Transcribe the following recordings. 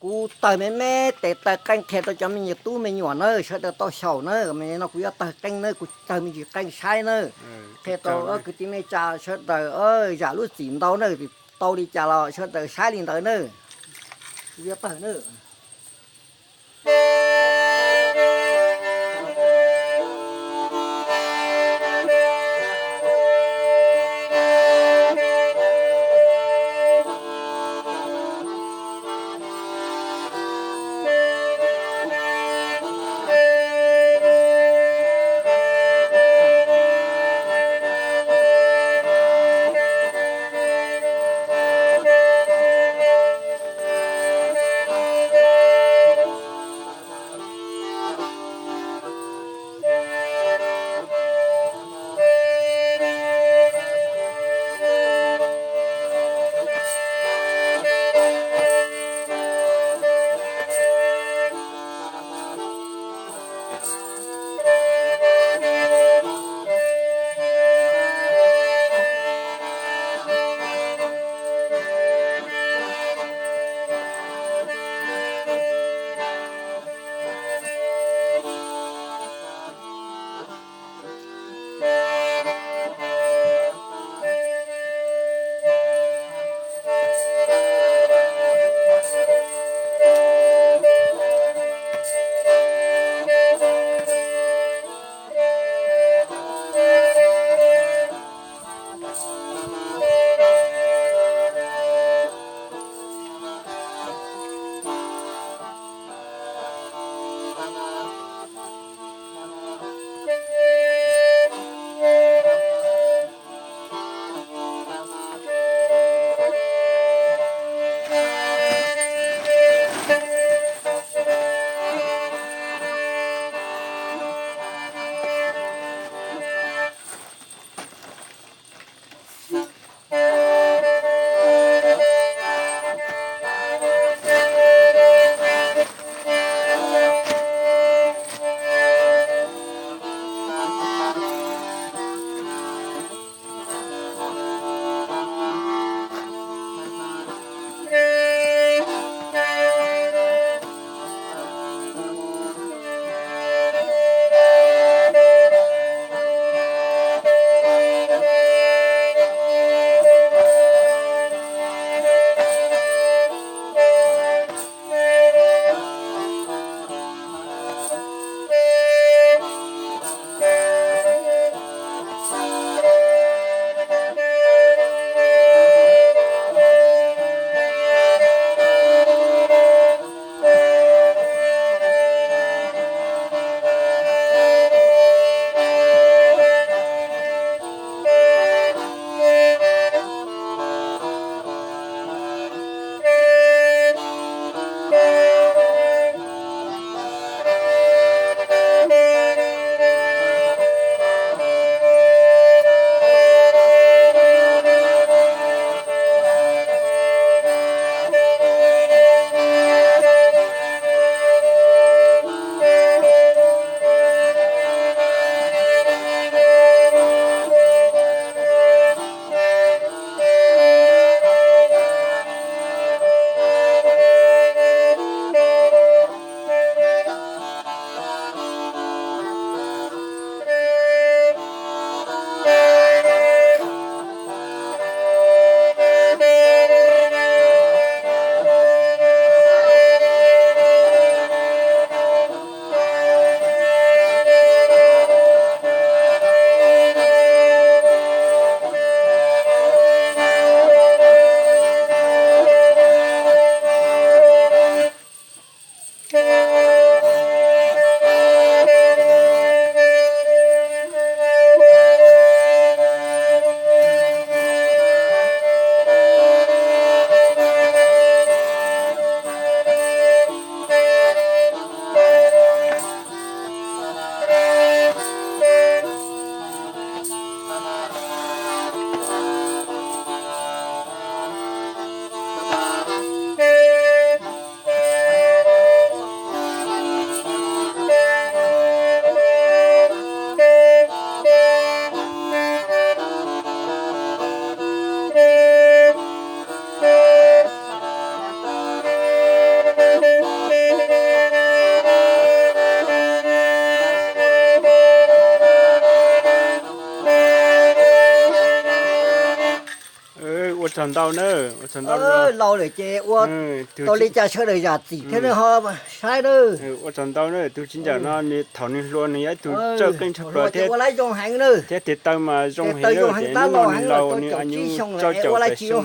Kuv tawg me me tes taw qeej qhia rau cov me nyuam tub me nyuam nawb, sawv daws tau xyaum nawb. No kuv yuav tawg qeej nawb, kuv tawg me ntsis qeej saib nawb. Qhia rau kwv tij neej tsa sawv daws, zam lub txim ntau nawb, tau li cas los sawv daws saib li ntawd nawb. Kuv yuav tawg nawb. Ua tsaug ntau na, ua tsaug ntau. Laus lawm ces ua tau li cas sawv daws zam txim thiab ho saib na. Ua tsaug ntau na, tus tsis ncaws no nws thaum nws hluas nws yog ib tug txawj qeej tshaj plaws thiab, ua lawv zoo heev na. Thiab tes taw mas zoo heev na, ces hnub no nws laus nws a nyuj rau caum pes xyoo.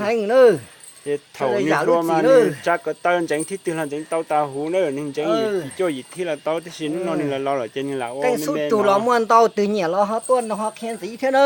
Ces thaum nws hluas mas nws tsa kom taw ntxeev thib twg los ntxeev tau tas huv na, nws ntxeev yim cuaj yim thib los tau, tab sis hnub no nws laus laus lawm ces nws lam ua me me los muaj ntau, twg nyiam los ho tuaj no ho qhia ntxiv thiab na.